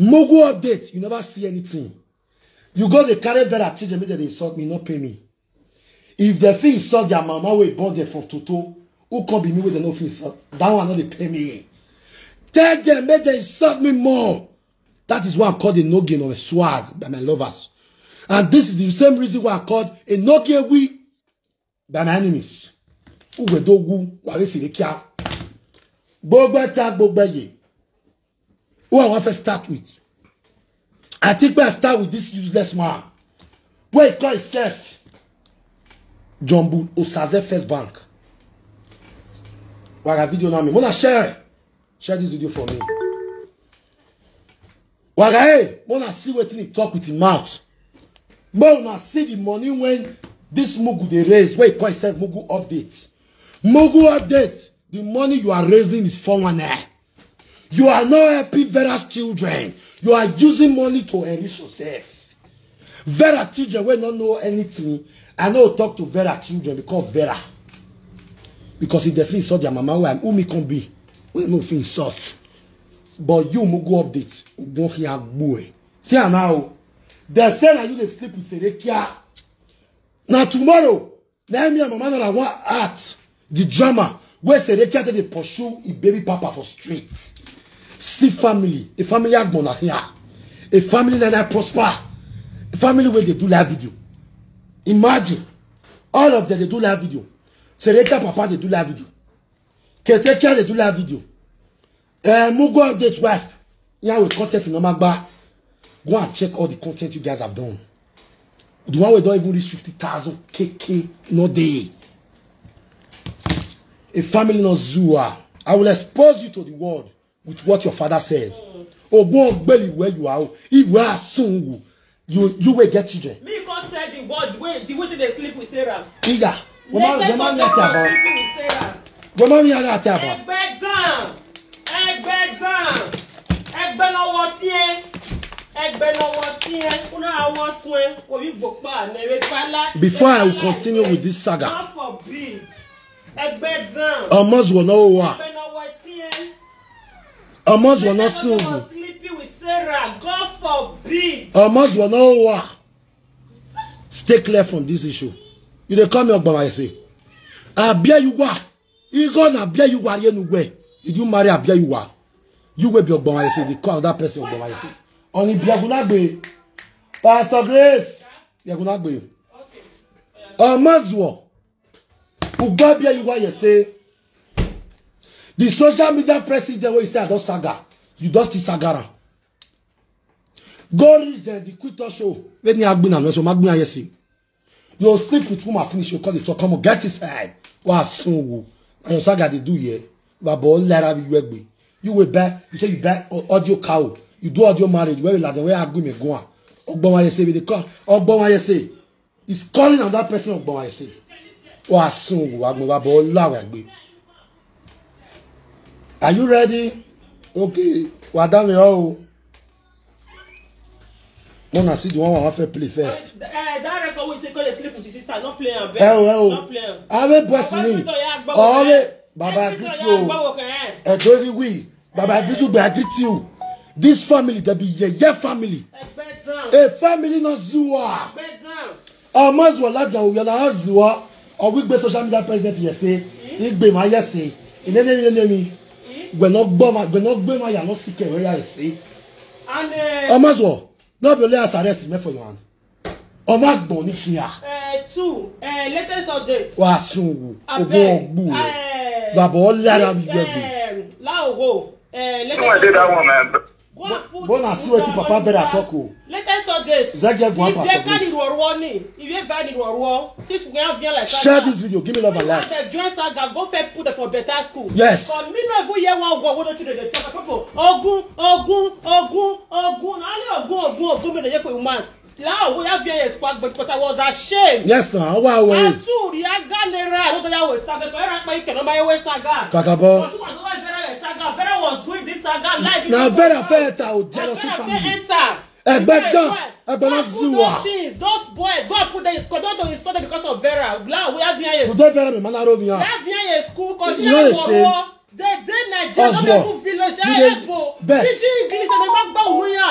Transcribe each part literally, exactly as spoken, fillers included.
Mugu update, you never see anything. You go dey carry Vera children, make dem dey insult me, no pay me. If dem fit insult their mama wey born dem from Toto, who come be me wey dem no fit insult? That one no dey pay me. Tell them make dem insult me more. That is why I'm called a no game of a swag by my lovers. And this is the same reason why I'm called a no game we by my enemies. Ugwe dogu, ware sirikia. Gbogbo ta, gbogbo ye. Who I want to start with? I think I start with this useless man. Where he call himself John Bull Osaze First Bank. Waga video now me. Mona share. Share this video for me. Waga, hey, mona see wetin he talk with him mouth. Mona see the money when this Mugu dey raise. Where he call himself Mugu update. Mugu update. The money you are raising is four one nine. You are not helping Vera's children. You are using money to enrich yourself. Vera children wey no know anything. I no talk to Vera children because Vera. Because if dem fit insult their mama, who I, who me can be? We no fit insult. But you Mugu update. Ogun here boy. See am now. Dem say na you dey sleep with Serekia. Na tomorrow, na me and mama na one act the drama wey Serekia take dey pursue him baby papa for street. See family, a family agbona here, a family na na prosper, a family wey dey do live video. Imagine, all of them dey do live video. Serekia papa dey do live video. Ketekia dey do live video. Eh, Mugu update wife. Yeah, with content in Omagba. Go and check all the content you guys have done. The one we don't even reach fifty thousand K K no day. A family no zua. I will expose you to the world with what your father said. Ogbon Ogbeli, where you are, if we are soon, you you will get children. Me come tell the world the way the way they sleep with Sarah. Iya, woman, woman, not about. Sleeping with Sarah. Woman, we are not about. Ẹgbẹ́ dàn, ẹgbẹ́ dàn, ẹgbẹ́ lọ́wọ́ tiẹ̀, ẹgbẹ́ lọ́wọ́ tiẹ̀, kúnà àwọ̀ tún ẹ̀, orí gbòpá nẹ̀rẹ̀ fàlà. Before I will continue with this saga, God forbid. Ẹgbẹ́ dàn. Ọmọ zùwọ̀n náà wà. Ẹgbẹ́ lọ́wọ́ tiẹ̀. Ọmọ zùwọ̀n náà sùn wù. Sleeping with Sarah, God forbid. Ọmọ zùwọ̀n náà wà. Stay clear from this issue. You dey call me Ogbon Ayese. Abia you wa. You go na Abia you wa, you know where. Did you marry Abia you wa? You will be Ogbon Ayese. They call that person Ogbon Ayese. Only Biagunagbe. Pastor Grace. Biagunagbe. Ọmọ zùwọ̀n. Ugbo Abia you wa, you say. The social media president wey you say I don saga. You don still saga am. Go reach the, the quick talk show. When you agbina no so magbina yes. You sleep with woman finish, you call the talk. Come on, get his head. Wa sungu. And your saga they do here. Babo lara bi you egbe. You will buy, you say you buy au- audio cow. You do audio marriage. Where you like the way I go me go on. Ogbon Ayese be the call. Ogbon Ayese. He's calling on that person Ogbon Ayese. Wa sungu. Wa gbe babo lawa gbe. Are you ready? Okay. Wa da me o. Mona see the one I want to play first. Uh, that record we say go dey sleep with his sister. Not play am. Ẹ o, ẹ o. Not play am. Ave boss ni. Ave Baba, I greet you. Ẹ go every week. Baba, I greet you, I greet you. This family, they be yeye family. A family no zua. Ọmọ zua la dia oya na zua. Owi gbe social media president yese. Igbe ma yese. Inene inene mi. Gbe no gbo ma, gbe no gbe ma ya no sike we ya yese. And uh, Ọmọ zua, no be only as arrest me for your hand. Ọmọ agbon ni here. Uh, two, uh, latest update. Wa sungu. Abeg, ogun ogbu. Uh, Baba olara mi yegbe. Um, Laogo. Uh, latest update. Go and put Bona see wetin Papa Vera talk o. Latest update. Zege go and pass. If they can ruoruo ni, if you ever need ruoruo, since we have here like share this video, give me love and like. They join saga, go fair put them for better school. Yes. For me no even hear one word wey children dey talk for ogun, ogun, ogun, ogun. Na only ogun, ogun, ogun me dey hear for your mouth. Lao, we have here is quack, but because I was ashamed. Yes, now. Wow, wow. Atu ri aga le ra, no ya we saga, ko era pa ike no ma we saga. Kakabo. Because we was over Vera we saga. Vera was doing this saga live. Na Vera fe ta o jealousy family. Enter. Egbe dan, egbe na zuwa. Those things, those boys, go and put them in school. Don't install them because of Vera. Lao, we have here is. Today Vera me manaro mi ya. We have here is school because you know they dey Nigeria, no village, you dey Igbo. Teaching English and they back back we ya.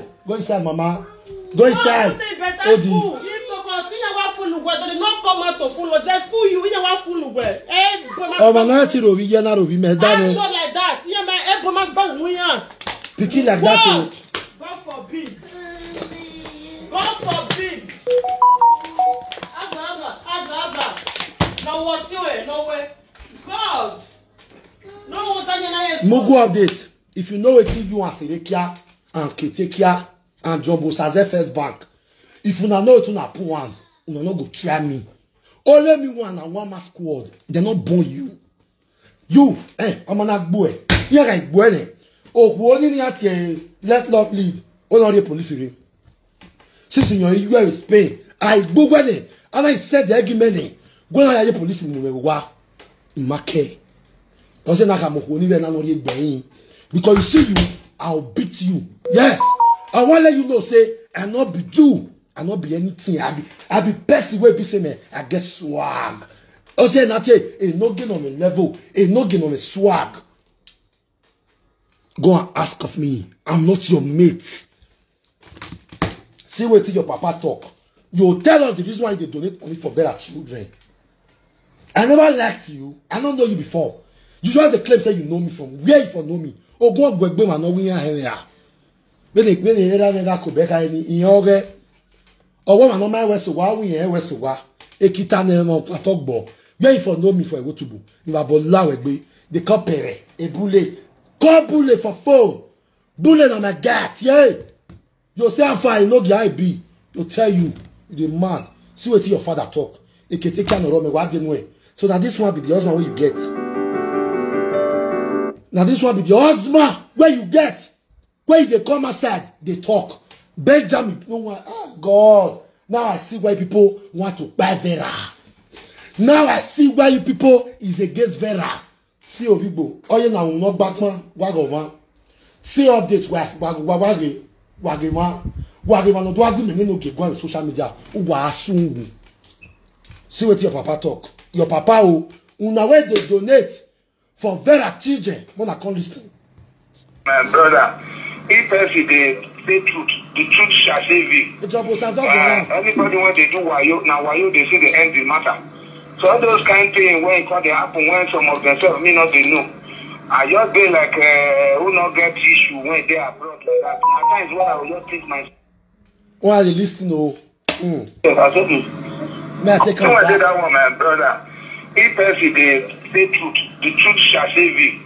inside. Go inside, mama. Go inside. Odi. Ọmọ náà ti rò wí yẹn náà rò wí mẹ́ẹ̀dá ni. Not like that. Iye ma ebo ma gbẹ wun yan. Pikin like that o. God forbid. God forbid. Aga aga aga aga. Na what you eh no way. God. No one tanya na yes. Mugu update. If you know wetin you and Serekia and Ketekia and Jumbo Saze First Bank, if una know wetin una put hand, una no go try me. Only me one and one mass squad. They no born you. You, eh, I'm an agbo eh. Yeah, like boy eh. Oh, who only ni ati eh, let love lead. Oh, no, the police re. Since you know you are Spain, I go when eh. And I said the argument eh. Go na the police mu wa. Imake. Don't say na ka mo ko ni we na no ye gbeyin. Because you see you, I'll beat you. Yes. I want let you know say I not be Jew. I not be anything. I be I be person wey be say me I get swag. O say na tie e no gain on a level, e no gain on a swag. Go and ask of me. I'm not your mate. See wetin your papa talk. You tell us the reason why you dey donate money for Vera children. I never liked you. I don't know you before. You just dey claim say you know me from where you for know me. Ogun ọgbẹgbẹ ma no win here. When they when they never never go back any in your ọwọ́ ma no my west wa win here west wa. Ekita na mo atọgbọ. Where you for know me for Ewotubu? Ni babo lawe gbe. They call pere, ebule. Call bule for phone. Bule na my gat, yeah. You say how far I know the I be. You tell you, you dey mad. See wetin your father talk. Eketeke and Orome wa dey nwe. So na this one be the husband wey you get. Na this one be the husband wey you get. Wey you dey come outside dey talk. Benjamin no wan ah God. Now I see why people want to buy Vera. Now I see why you people is against Vera. See Ovigbo, oye na uno gbakman wago wan. See update wa wa wa wage wage wan wage wan do agreement no get go on social media. Uwa asungu. See wetin your papa talk. Your papa o, una wey dey donate for Vera children, una come listen. My brother, if person dey say truth, the truth shall save you. Ìjọba Osazogo Ah, now. Anybody wey dey do wayo, na wayo dey say dey end the matter. So all those kind thing wey come dey happen when some of themselves may not dey know. I just dey like uh, who no get issue when dey abroad like that. At times when I will just think myself. Why are they listening? Oh, mm. Yes, I told you. May I take So am I say back? That one, my brother. If person dey say truth, the truth shall save you.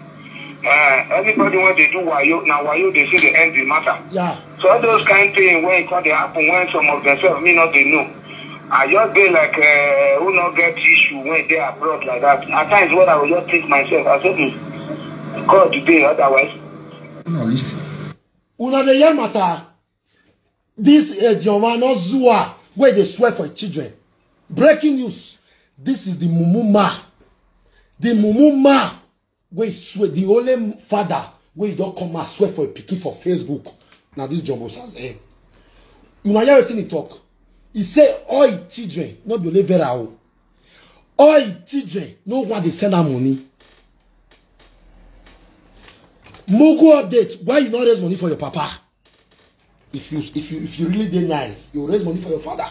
Uh, anybody wey dey do wayo, na wayo dey say dey end the matter. Yeah. So all those kind thing wey come dey happen when some of themselves may not dey know. I just dey like uh, who no get issue when dey abroad like that. At times when I will just think myself, I say, hmm, God dey otherwise. Una listen. Una dey hear matter. This Edioma no Zua wey dey swear for children. Breaking news. This is the Mumu Ma. The Mumu Ma wey swear the only father wey don come out swear for a pikin for Facebook. Na this Jumbo Saz eh. Una hear wetin he talk? He say all his children no be only Vera o. All his children no wan dey send am money. Mugu update why you no raise money for your papa? If you if you if you really dey nice, you raise money for your father.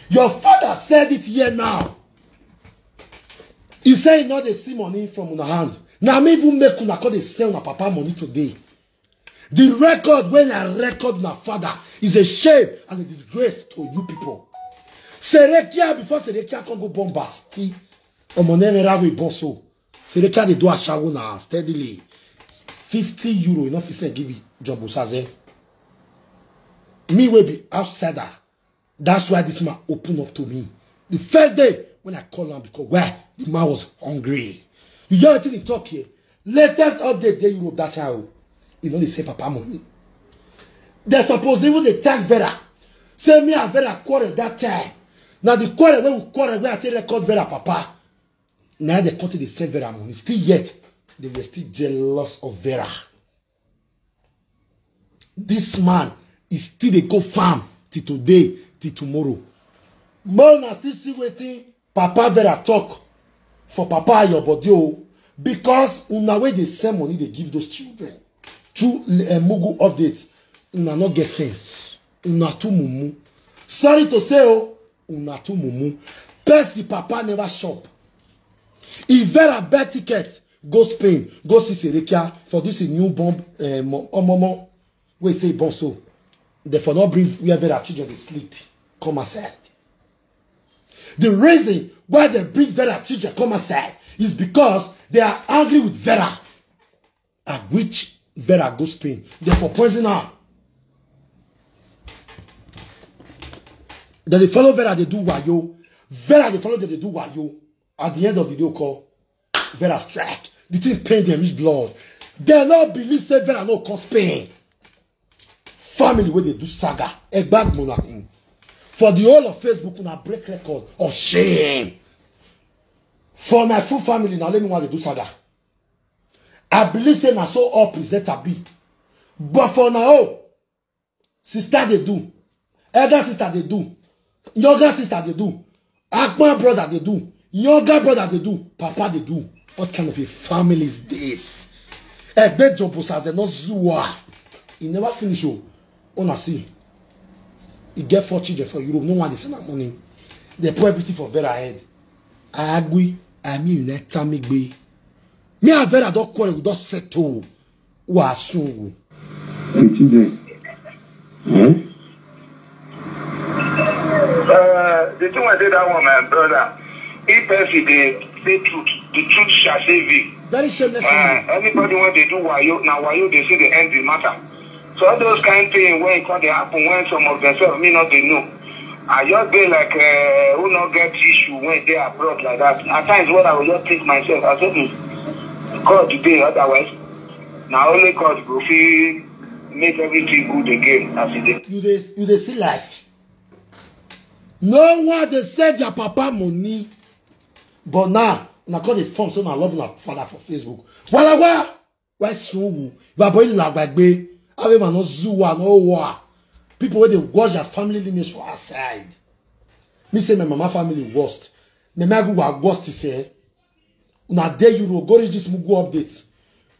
Your father said it here now. He say he no dey see money from una hand. Na me even make una come dey send una papa money today. The record when I record una father is a shame and a disgrace to you people. Serekia before Serekia come go bomb Basti. Omo never we born so. Serekia dey do ashawo na steadily. Fifty euro enough he send give you Job Osaze. Me wey be outsider. That's why this man open up to me. The first day when I call him because where the man was hungry. You hear wetin he talk here? Latest update dey Europe that time o. He no dey send papa money. They suppose even dey thank Vera. Say me and Vera quarrel that time. Na the quarrel wey we quarrel wey I take record Vera papa. Na they come to dey send Vera money. Still yet, they were still jealous of Vera. This man is still dey go farm till today, till tomorrow. Make una still see wetin Papa Vera talk for Papa Ayo body o, because una wey dey send money dey give those children through, eh, Mugu update, una no get sense. Una too mumu. Sorry to say o, una too mumu. Percy papa never shop. If Vera buy ticket, go Spain, go see Serekia for this new bomb, eh, mo-, omomo wey say born so. Therefore, not bring where Vera children dey sleep come outside. The reason why they bring Vera children come outside is because they are angry with Vera. At which Vera go Spain. Therefore, poison her. Then they follow Vera, they do wayo. Vera, they follow them, they do wayo. At the end of the day, call Vera strike. The thing pain them reach blood. They no believe say Vera no come Spain. Family wey dey do saga, Egbag Monakun. For the whole of Facebook, una break record of shame. For my full family, now let me want to do saga. I believe say na so all presenter be. But for now, sister dey do, elder sister dey do, younger sister dey do, Akpan brother dey do, younger brother dey do, papa dey do. What kind of a family is this? Egbe Jobos as dem no zuwa. E never finish o. Una see. E get four children for Europe. No one dey send am money. They put everything for Vera head. Agui, I mean, let me be. Me and Vera don quarrel, we don settle. Wa sungu. The children. Eh? Uh, the thing I did that one, my brother. If person dey say truth, the truth shall save you. Very shameless. Uh, anybody when they do wayo, now wayo they see the end the matter. So all those kind thing when it come dey happen when some of themselves may not they know. I just be like uh, who not get issue when they abroad like that. At times what I will just think myself, I say, "Hmm, God today, otherwise, now only God go feel make everything good again as it is." You dey, you dey see life. No one dey send their papa money. But now, na call the phone, so na love na father for Facebook. Wala wa, why so wu? Ba boy la gbagbe. Awe ma no zuwa no wa. People wey dey watch their family lineage for outside. Me say my mama family worst. Me my go wa worst is here. Una dey Euro, go reach this Mugu update.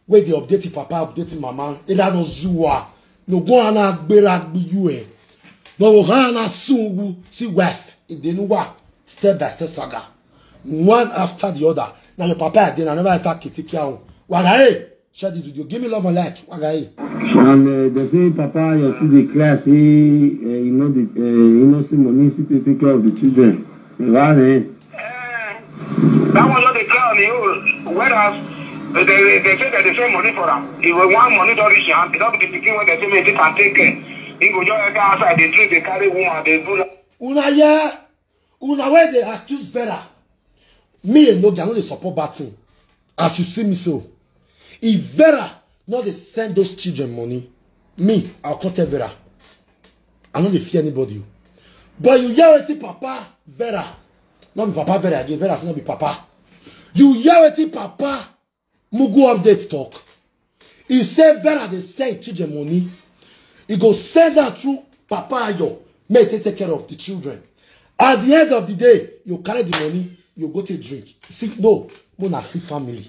Wey dey update him papa, update him mama. Era no zuwa. No go ana gbera gbiyu eh. No go ana sungu. See wife. E dey no wa. Step by step saga. One after the other. Now your papa again, I never attack Kitikia. Waga hey. Share this video. Give me love and like. Waga hey. And uh, they say papa, you see the class, he, uh, you know the, uh, you know see money, see to take care of the children. Why eh? That one not the crown, you. Whereas they, they, they say that they send money for them. If we want money to reach him, they don't be the pikin when they say me they can take care. He go just enter outside, they drink, they carry woman, they do like Una yeah, una where they accuse Vera. Me and no, I no dey support bad thing. As you see me so, if Vera no dey send those children money, me, I'll come tell Vera. I no dey fear anybody. But you hear wetin Papa Vera, no be Papa Vera again, Vera say no be Papa. You hear wetin Papa Mugu update talk. He say Vera dey send children money. He go send am through Papa Ayo. Make take take care of the children. At the end of the day, you carry the money, you go take drink. See, no, una see family.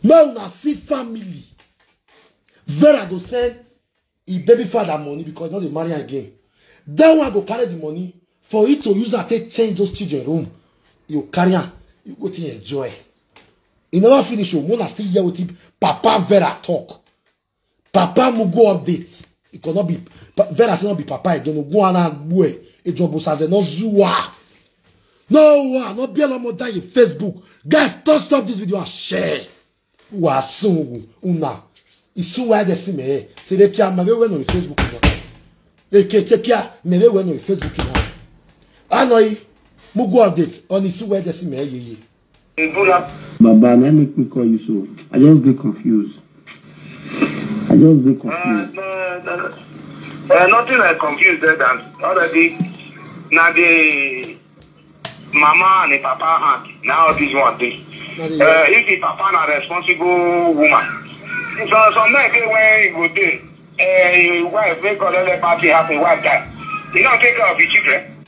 Make una see family. Vera go send him baby father money because he no dey marry again. That one go carry the money for it to use and take change those children room. You carry am, you go to enjoy. E never finish o, una still hear wetin Papa Vera talk. Papa Mugu update. It cannot be Pa- Vera say not be Papa again. No go and gbue. E job says no zuwa. No wa, no be a lot more than your Facebook. Guys, don't stop this video and share. Wa sungu una. Isu wa de si me. Se de kia me we no Facebook no. E ke te kia me we no Facebook no. Anoi Mugu update on isu wa de si me ye ye. Baba, let me quick call you so. I just get confused. I just get confused. Uh, no, no, no. Uh, nothing like confused there than already. Now the mama and the papa hand. Now this one thing. Uh, if the papa na responsible woman, so some men say when you go there, uh, your wife make all the party happy, wife die. You don't take care of your children.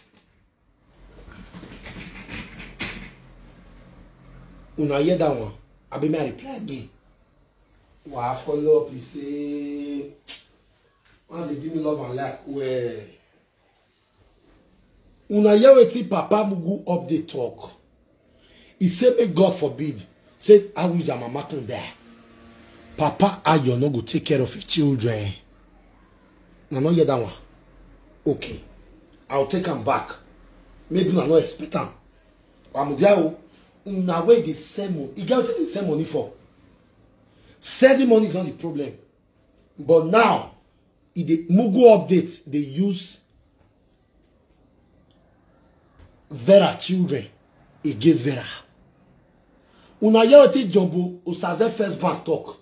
Una hear that one? I be my reply again. Wa follow up, you say, when they give me love and like, well, una hear wetin Papa Mugu update talk. He say, may God forbid, say, I wish that mama come die. Papa Ayo no go take care of his children. Una no hear that one? Okay. I'll take am back. Maybe una no expect am. Amudia o, una wey dey send money. E get wetin dey send money for. Sending money is not the problem. But now, e dey Mugu update dey use Vera children against Vera. Una hear wetin Jumbo Osaze First Bank talk?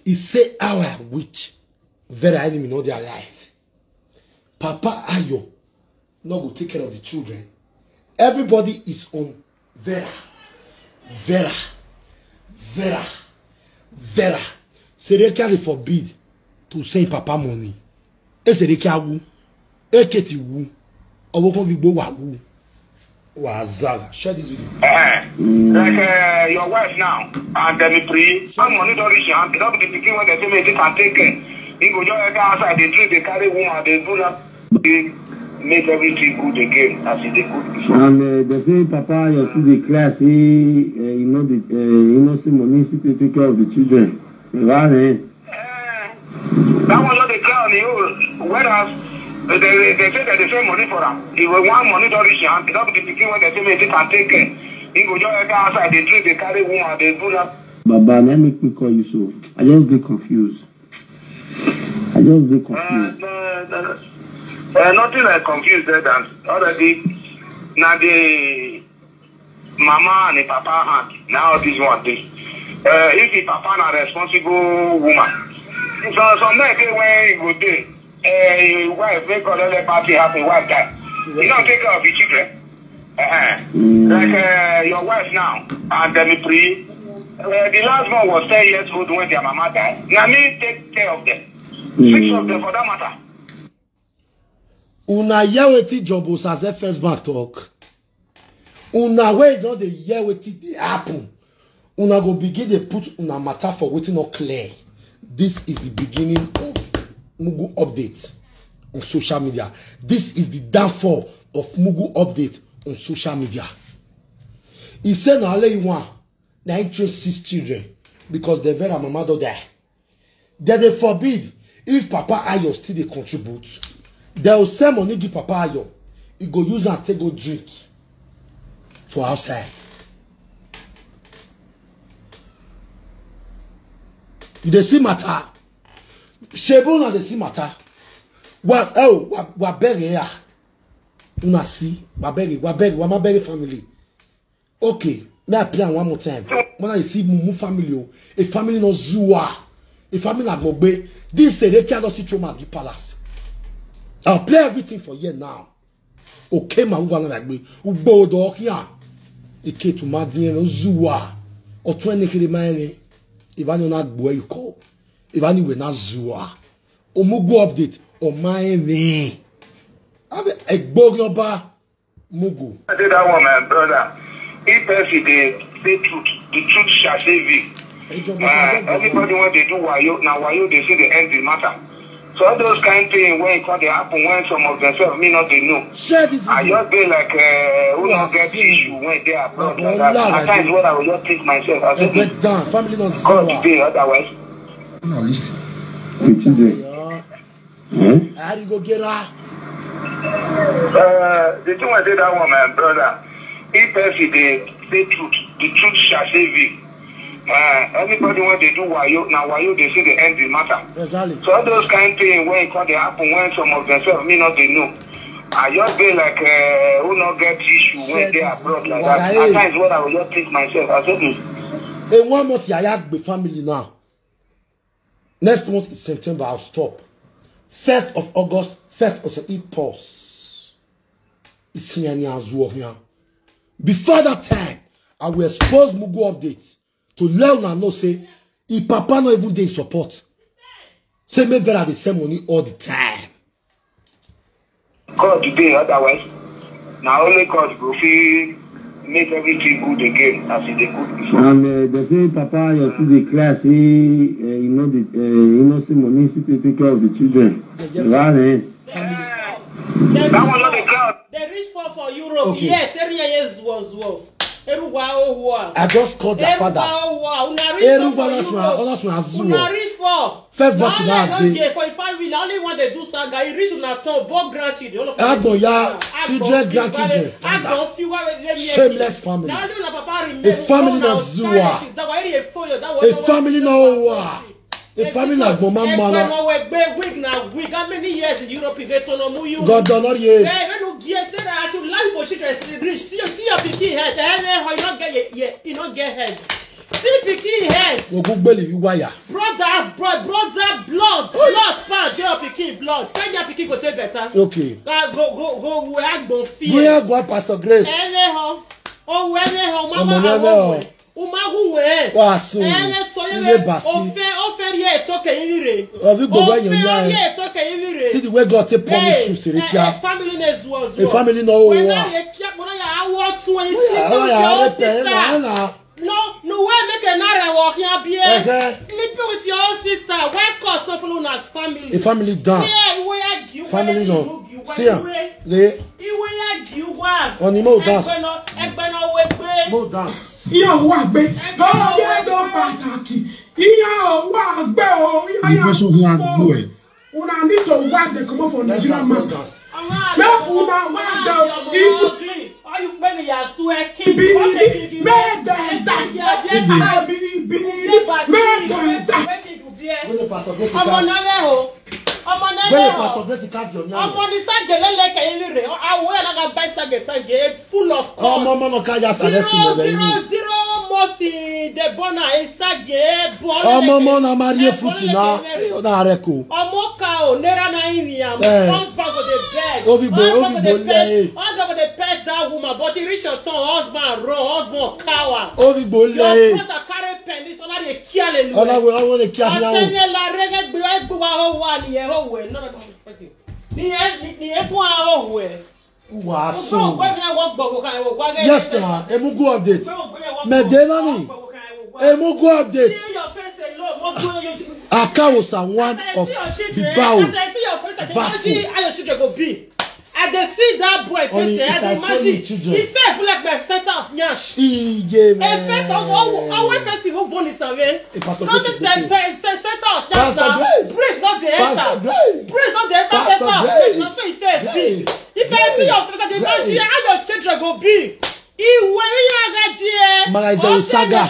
He say, how I wish Vera enemy no dey alive. Papa Ayo no go take care of the children. Everybody is on Vera. Vera. Vera. Vera. Sereke dey forbid to send Papa money. E Sereke awu. E Keti wu. Owo kan fi gbo wa wu. Wa zaga. Share this video. Uh, like uh, your wife now, and then you pray. Some money don't reach your hand. Don't be the pikin when they say, make it and take care. He go just enter outside, they drink, they carry woman, they do that. They make everything good again as it dey good before. And uh, they say, Papa, you see the class, he, uh, you know, the, uh, you know, see money, see to take care of the children. Right, eh? Eh, that one not the clown, you. Whereas uh, they, they say that they send money for am. If one money don't reach your hand, don't be the pikin when they say, make it and take care. He go just enter outside, they drink, they carry woman, they do that. Baba, let me quick call you so. I just dey confused. I just dey confused. Uh, no, no, uh, nothing like confused there than already. Now the mama and the papa hand. Now this one dey. Uh, if the papa na responsible woman, so some men dey when he go dey, uh, him wife make all the party happen, wife die. He no take care of the children. Uh-huh. Like uh, your wife now, and then pray. Uh, the last one was ten years old when their mama died. Now me take care of them. Six of them for that matter. Una hear wetin Jumbo Osaze First Bank talk? Una wey don dey hear wetin dey happen, una go begin dey put una matter for wetin no clear. This is the beginning of Mugu update on social media. This is the downfall of Mugu update on social media. He say na only one na interest six children because the Vera mama don die. Dem dey forbid if Papa Ayo still dey contribute. Dem go send money give Papa Ayo. He go use am take go drink for outside. You dey see matter? Shebu una dey see matter? Wa oh wa wa bere ya. Una see wa bere wa bere wa ma bere family. Okay, may I play am one more time? When I see Mumu family, oh, a family no zua, a family na gbogbe. This say they can't see trauma at the palace. I'll play everything for you now. Okay, ma ugwa na gbe ugbo do here. Ike to ma din no zua. Otun ene kiri ma ene. Iba no na gbo e ko. Iba ni we na zua. Omugu update o ma ene. Ave egbo yoba. Mugu. I say that one, my brother. If person dey say truth, the truth shall save you. Uh, anybody when they do wayo, now wayo they say they end the matter. So all those kind things when it come dey happen when some of themselves may not they know. Share this video. I just be like uh, who not get issue when they are abroad like that. At times when I will just think myself, I say this God dey otherwise. Una listen. Wetin dey? Arigogera. Uh, the thing I say that one, my brother. If person dey say truth, the truth shall save you. Uh, anybody when they do wayo, now wayo they say they end the matter. Exactly. So all those kind things when it come dey happen when some of themselves may not they know. I just be like uh, who not get issue when they abroad like that. At times when I will just think myself, I say this. Hey, one month Yaya Gbe family now. Next month is September, I'll stop. First of August, first of September, pause. It's here, here, here. Before that time, I will expose Mugu update to let una know say if Papa not even dey support. Say make Vera dey send money all the time. God today, otherwise, na only God go fit make everything good again as e dey good before. And uh, they say Papa, you see the class, he, uh, you know the, uh, you know, see money, see to take care of the children. Right, eh? That one no dey count. They reach for for Europe. Okay. Yeah, three years was war. Eruwa owa. I just called their father. Eruwa owa. Una reach for Eruwa for Europe. Una reach for. First back to that day. Forty-five million. Only one they do saga. He reach una turn. Born grandchildren. All of them. Agboya, children, grandchildren. Father. Shameless family. A family na zuwa. A family na owa. A family na gboma mana. Ẹgbẹ́ wọn wẹ̀ gbé wig na wig. How many years in Europe you get to know you? God don not ye. Hey, when you get say that as you like for children reach, see your see your pikin head. Eh, eh, how you not get ye, ye, you not get head. See pikin head. Ogun gbele you wire. Brother, bro, brother, blood, blood span dey your pikin blood. Tell your pikin go take better. Okay. Go go go go where go feel. Go here, go Pastor Grace. Eh, eh, ho. Oh, where eh, ho, mama. Ọmọ náà lọ. Umagunwe. Wasu. Ene toye. Iye basti. Ofe ofe rie toke ire. Ovi gbogbo enyo nya. Ofe rie toke ire. See the way God take punish you, Serekia. Family na zuo zuo. A family na owa. Whether you care, whether you are what to is. Oh yeah, oh yeah, repe na na. No, no way make another walk here be. Sleeping with your own sister. Why cause no follow as family? A family down. Yeah, we are you. Family no. See am. Le. Iwe ya gi wa. Oni mo dance. Egbe no, egbe no we gbe. Mo dance. Ìyàwó àgbẹ̀. Lọ́wọ́ bí ẹ̀dọ́ pàtàkì. Ìyàwó àgbẹ̀ o. Ìyàwó àgbẹ̀ o. Una need to wipe the comot for Nigerian man. Make una wipe the ugly. All you pay me ya swear king. Be make them die. Be be make them die. Ọmọ náà lẹ o. Ọmọ náà lẹ o. Ọmọ ní ságè lélẹ̀ kẹ́yìn rẹ̀. Àwọ̀ ẹ̀ náà ka bá ságè ságè full of cost. Ọmọ ọmọ náà ká yà sàrẹ́ sí mi lẹ́yìn. Zero zero zero mo sì dé bọ́nà ẹ̀ ságè bọ́nà. Ọmọ ọmọ náà máa rí èfùtì náà. Ẹ yóò náà rẹ kó. Ọmọ ká o, náírà náà ń rìn àmọ́. Husband go dey beg. Ó fi gbò, ó fi gbò lẹ́. Husband go dey pet that woman, but he reach your turn, husband run, husband cower. Ó fi gbò lẹ́. Your brother carry pen, this one dey kill him. Ọ̀nà wo, ọ̀nà wo dey kill him? Ọ̀sẹ̀ yẹn la rẹ́gẹ́ gbé, ẹ gbé wa ó wà nìyẹn, ó wẹ̀. No, no, no. Ni e ni e fún wa ó wẹ̀. Wàásù. Yes na, Emugu update. Mẹ̀dẹ́nà ni. Emugu update. Akawosa one of Bibao. Vasco. I dey see that boy face. I dey imagine. His face be like my center of nyash. Iye man. His face, how how how face even vomit am. Pastor Grace is okay. Center of nyash na. Breeze no dey enter. Breeze no dey enter center of nyash. Na so his face be. If I see your face, I dey imagine how your children go be. Iwe ihe agaji e. Mara ize osaga.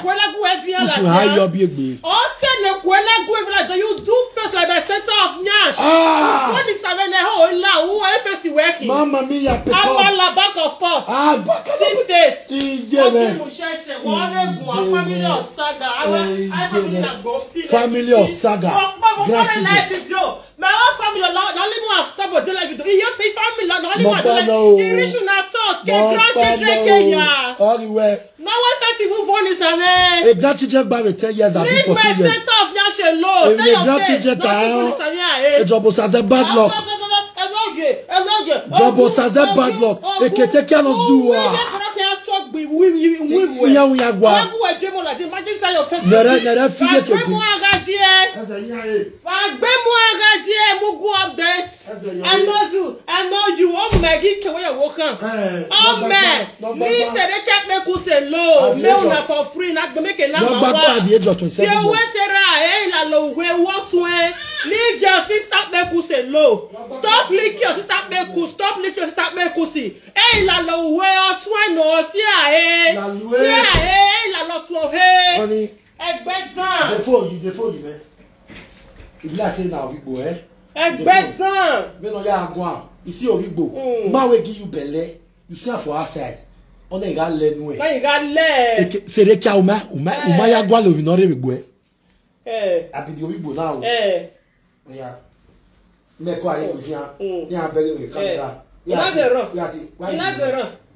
Usu ha yo bi egbe. Ose ne kwela gwe vla, so you do face like the center of nyash. Ah. What is seven ho la u e face working. Mama mia peko. Our la back of pot. Ah, back of pot. Six days. Ije me. Family of saga. Family of saga. Gratitude. My own family, na only me wan stop for dey like video. Iye fi family, na only me wan dey like. Irish una talk, ke grandchildren ke ya. All the way. Na one person who born is a man. A grandchildren gba with ten years abi fourteen years. Leave my center of nyash alone. If the grandchildren ta e o. Ejobo saze bad luck. Eloge, eloge. Jobo saze bad luck. Ekete ke no zuwa. Iya uya gwa. Imagine say your face. Nere nere fi ye ke. Wàá gbé mú ara jí ẹ. Wàá gbé mú ara jí ẹ, mú gún update. I love you. I know you. Oh my, give away your work. Oh man. Me say they can't make us alone. Me una for free. Not make it now. At the age of twenty-seven years. Say, "Hey, la lo, we what way? Leave your sister make us alone. Stop lick your sister make us. Stop lick your sister make us." Hey, la lo, we what way? No, see, hey. See, hey, la lo, to, hey. Honey. Ẹgbẹ́ tán. Dey phone you, dey phone you, man. If you like say na Ovi gbò, eh? Ẹgbẹ́ tán. Me no ya go am. You see Ovi gbò. Mm. Ma we give you belle. You see am for outside. Ona iga lenu e. Na iga le. Eke, sere kia uma, uma, uma ya gwa lo mi no re gbò e. Eh. I be the Ovi gbò now. Eh. Oya. Me ko aye ko hia. Mm. Ya bere we camera. Eh. You not the run. You not the run.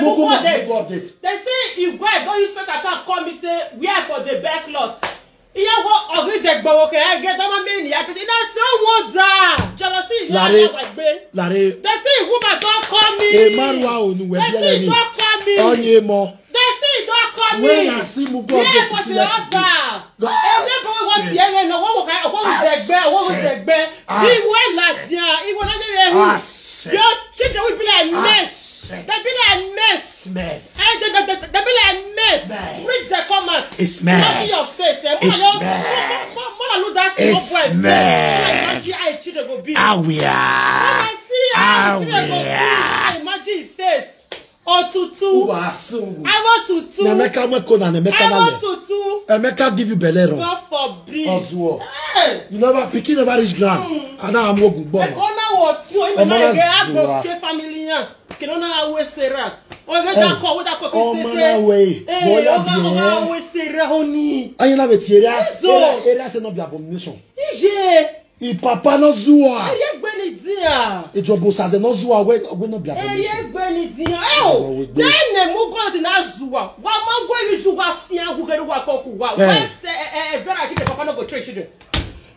Mugu update. They say Igwe don use fake account call me say where for the back lot. Iyawo Orizegbowo ke ege dama me ni akiti. That's no wonder. Jealousy. Lare. Lare. They say woman don call me. E marwa onu we biele ni. They say don call me. Onye mo. They say don call me. When I see Mugu update, yeah, for the order. Everybody want to hear no. What we zegbe? What we zegbe? Iwe la dia. Iwe na dey. Your children will be like mess. They be like mess. Mess. Eh, they, they, they, they be like mess. Mess. Read the comment. It's mess. Not your face. Eh. It's mess. Mona look that small boy. It's mess. Imagine how children go be. Awia. When I see how children go be, I imagine face. Otutu. Uwa asu. I want tutu. Na Emeka Nweko na Emeka Nale. I want tutu. Emeka give you belle wrong. God forbid. Ozuo. Hey. You never, pikin never reach ground. And now I'm walking bomb. Eko na wo ti o, ime na ge agbo ke family yan. Kino na awe sera. O we da ko, we da ko ki se se. Ọmọ na we. Eh, ọmọ na we sera oni. Ayin na we ti area. Area, area say no be abomination. Ije. I papa no zuwa. Eye gbe ni dia. Ijobo saze no zuwa we we no be abomination. Eye gbe ni dia. Eh o. Den ne mu go di na zuwa. Wa ma gwe ni ju wa fi an gu gere wa ko ku wa. Wa se e e vera ki papa no go trace you.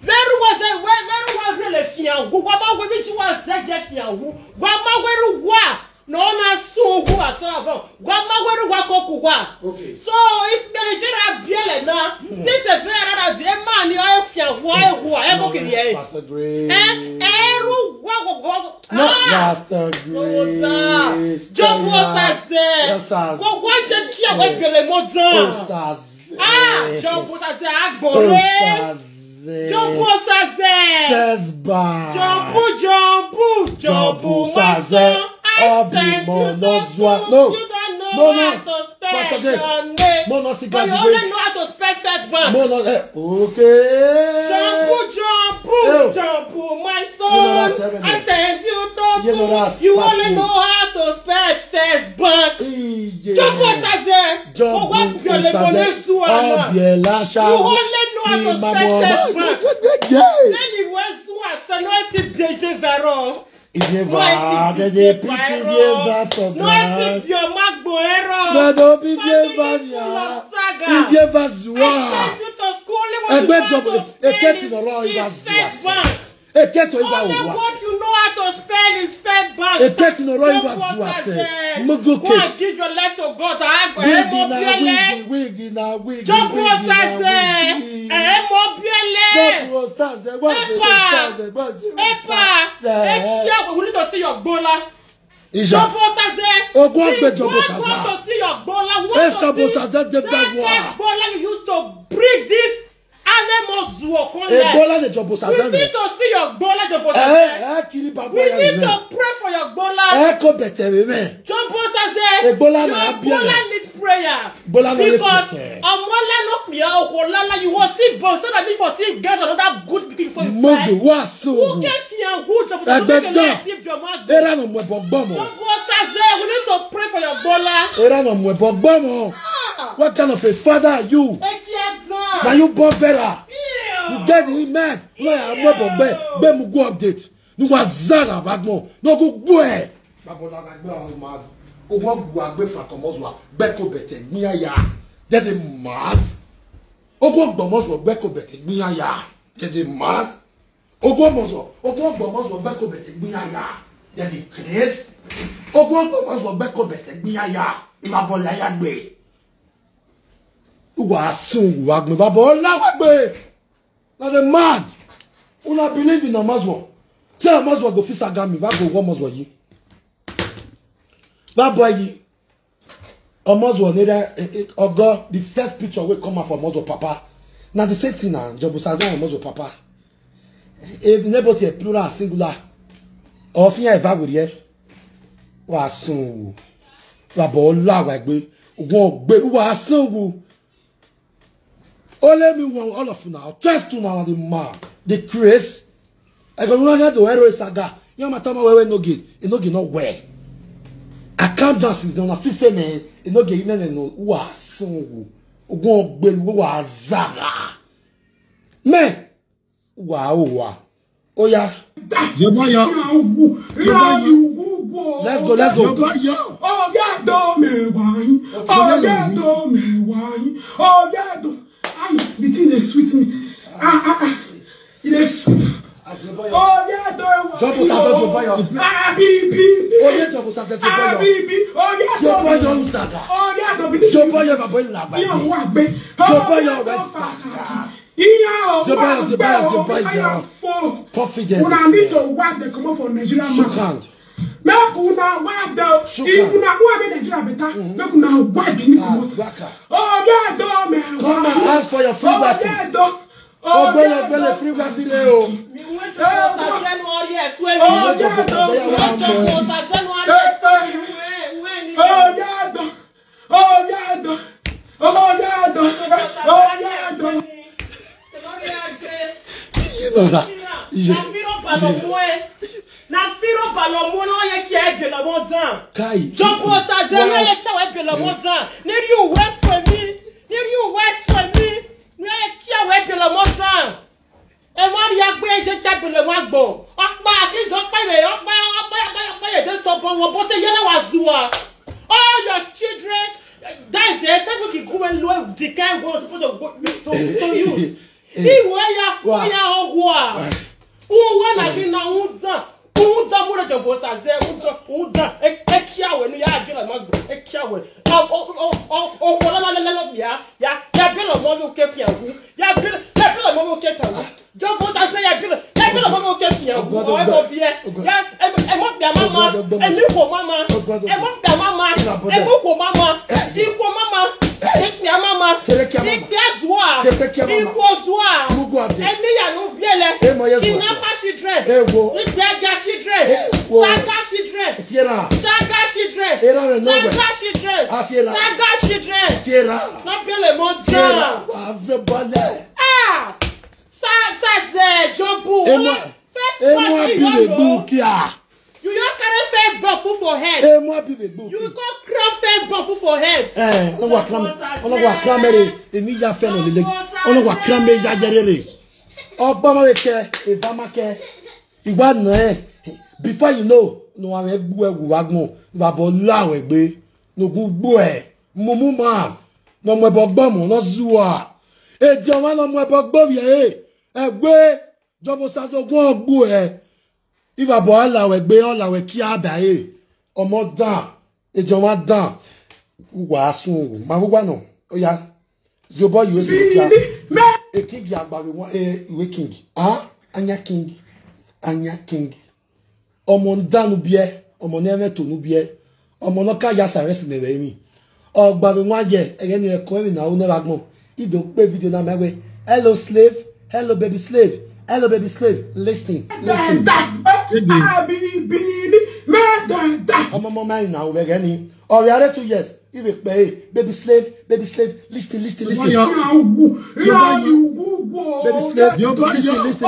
Very was a very was really fi an gu. Wa ma gwe ni ju wa se je fi an gu. Wa ma gwe ru wa. No na su hu aso avon. Gwa ma weru gwa koku gwa. Okay. So if benefit a biele na. Since a vera na di man ni o fi a wa e hu a e ko kiri e. Pastor Grace. Eh, eru gwa gwa gwa. No, Pastor Grace. Job was a se. Go gwa je ki a we biele mo dan. Ah, Job was a se agbore. Jumbo saze. First bar. Jumbo, jumbo, jumbo saze. Abi mo no zwa. No. You don't know how to spell your name. Mo no si gadi. You only know how to spell first bar. Mo no eh okay. Jumbo, jumbo, jumbo, my son. I send you to school. You only know how to spell first bar. Jumbo saze. Jumbo saze. Abiela sha. You only know how to spell first bar. Anyway, so I say no ti bieje vero. Ivieva, de de piki vieva for grand. No ti bio magbo ero. No do bi vieva via. Ivieva zua. Egbe job eketi no ro iva zua. Eketi o iva zua. Only what you know how to spell is first bar. Eketi no ro iva zua se. Mugu ke. Go and give your life to God. Wigi na wigi, wigi na wigi. Job was saze. Eh, mo biele. Job was saze. Epa. Epa. We need to see your gbola. Ija. Job was saze. Ogun agbe Job was saze. We want to see your gbola. We want to see that gbola you used to bring this animal Zuo, come here. Egbola ne Jobo Saze. We need to see your Gbola, Jobo Saze. Eh, eh, kiri baba. We need to pray for your Gbola. Eh, ko betere me. Jobo Saze. Egbola na Abia. Gbola need prayer. Gbola na. Because Omola no mi o ko lala, you will see boss so that me for see get another good pikin for you. Mogo wa so. Who can fear who, Jobo Saze? Egbe dan. Era no mo ebo gbomo. Jobo Saze, we need to pray for your Gbola. Era no mo ebo gbomo. What kind of a father are you? Now you born Vera. You get the man. No, I'm not born. Be, be mu go update. No was Zara bagmo. No go go eh. Babola na gbe awon mad. O mo gu agbe fa komozwa. Be ko bete mi aya. Get the mad. O go gbomo so be ko bete mi aya. Get the mad. Ogo mozo, ogo gbomozo be ko bete gbin aya. They dey craze. Ogo gbomozo be ko bete gbin aya. Iba bola ya gbe. Uwa sun wa gbe baba ola wa gbe. Na the mad. Una believe in Amazwa. Say Amazwa go fit saga me, wa go wo Amazwa yi. Baba yi. Omozo Onera, eh, eh, Ogo, the first picture wey come out for Omozo Papa. Na the same thing na, Jobo Saze and Omozo Papa. If nobody a plural and singular, or if you ever would hear, wa sun wu, wa bo la wa gbe, won gbe, wa sun wu. Only me one, all of una, just una the man, the craze. I go run to Hero Saga. You ma tama wewe no get, e no get no where. I calm down since then. I feel say me, e no get no no wa sun wu. Ogun ogbelu wa zaga. Me, wa o wa. Oya. Yoboyo. Let's go, let's go. Yoboyo. Oh yeah, do me wine. Oh yeah, do me wine. Oh yeah, do. Ayi, the thing dey sweet me. Ah, ah, ah. E dey sweet. Oh yeah, do. Jobo Saze Yoboyo. Ah, bi, bi, bi. Oh yeah, Jobo Saze Yoboyo. Ah, bi, bi. Oh yeah, do. Yoboyo Uzaga. Oh yeah, do. Yoboyo baba la ba. Yoboyo Uzaga. Iya o. Yoboyo, Yoboyo, Yoboyo. Confidence. Una need to work, dey comot for Nigeria. Shook hand. Make una wipe down. If una go make Nigeria better, make una wipe Benin comot. Oh yeah, do me. Come and ask for your free wifi. Ogbele, ogbele, free wifi re o. Mi wan to go Saze no yes, when mi wan to go Saze no yes, when mi wan, when, when. Oh yeah, do. Oh yeah, do. Oh yeah, do. Oh yeah, do. You know that. Na firo balomo e. Na firo balomo lo ye ki e bi lomo dan. Kai. Jobo Saze lo ye ki e bi lomo dan. Ni you wait for me. Ni you wait for me. Ni ye ki e bi lomo dan. E wa ri agbe je ki e bi lomo agbo. Opa ki zo pa re, opa, opa, opa, opa ye de so bo won bo te ye na wa zuwa. All your children, that is the effect we can go and lo the kind words supposed to go to, to use. Iwe ya fo ya ogwa. Uwe na bi na unza. Unza mure Jobo Saze, unza, unza. E, e kiawe nu ya bi lomo agbo. E kiawe. O, o, o, o, o, la, la, la, la, ya, ya, ya bi lomo mi ke fi awu. Ya bi, ya bi lomo mi ke fi awu. Jobo Saze ya bi, ya bi lomo mi ke fi awu. O mo bi e. Ya, e, e mo bi mama. E mi ko mama. E mo bi mama. E mo ko mama. I ko mama. I bi mama. I bi zuwa. I ko zuwa. E mi ya nu bi ele. Kidnapper children. Ikpe aja children. Saga children. Saga children. Saga children. Saga children. No be le mo. Ah. Sa, Saze, Jobo. First one, you know. You don carry first born put for head. You go crown first born put for head. Eh, no wa crown. No wa crown mere. Emi ya fe no lele. No wa crown me ya yerere. Oba ma ke, e ba ma ke. Igba na e. Before you know, no wa me gbu e wu wa gbon. Wa bo la we gbe. No gu gbu e. Mumu ma. No mo ebo gbomo, no zuwa. E di o wa no mo ebo gbo ye e. Egbe. Jobo Saze ogun ogbu e. Iva bo ala we gbe, ala we ki aba e. Omo dan. Ejo wa dan. Uwa sun. Ma wo wa no. Oya. Ziobo you say kia. E king ya gba we won, e we king. Ah, anya king. Anya king. Omo ndanu bie, omo neve tonu bie. Omo no ka ya sa resi neve mi. Ogba we won ye, ege ni e ko mi na o ne ba gbon. I do pe video na me we. Hello slave. Hello, baby slave. Hello, baby slave. Listen, listen. Ọmọ ọmọ mẹ́rin náà wẹ̀ gẹ́ni. Ọ̀rẹ́ arẹ́ two years. Ibe pe, baby slave, baby slave. Listen, listen, listen. Baby slave, listen, listen, listen.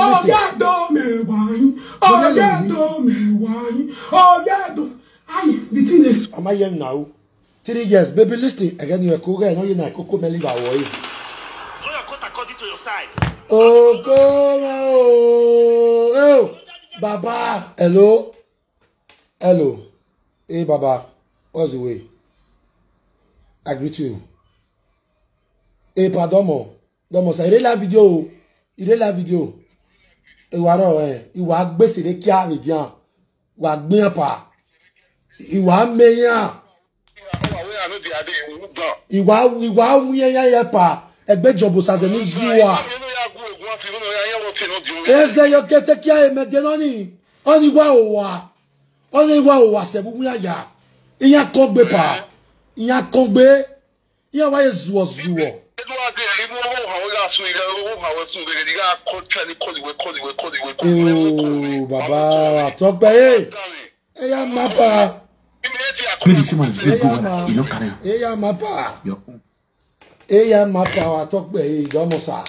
Am I hearing now? Three years, baby, listen. Again, you are cool guy. No, you not cocoa melly. Draw your coat according to your size. Oh, come on. Oh, Baba. Hello. Hello. Hey, Baba. What's the way? I greet you. Hey, pardon mo. Domo sa. Ire la video. Ire la video. Ìwà rọ ẹ. Ìwà gbèsè rẹ kíá rẹ jẹun. Wà gbìyàn pa. Ìwà mẹyàn. Ìwà ìwà wíyẹn yẹn pa. Ẹgbẹ́ jọ̀bù sàzẹ̀ ní zuwa. Ẹsẹ̀ yọ kẹtẹ kíá ẹ̀mẹ̀dẹ̀ náà ni. Ọ ní wá òwà. Ọ ní wá òwà sẹ̀bù wíyà yá. Ìyá kan gbé pa. Ìyá kan gbé. Ìyá wáyé zuwọ̀ zuwọ̀. Oh, bàbá àtọ́gbẹ́ yé. Eya mapa. Maybe someone is going to go on. You know, Karen. Eya mapa. Your own. Eya mapa wa tọpẹ e dọmọ sa.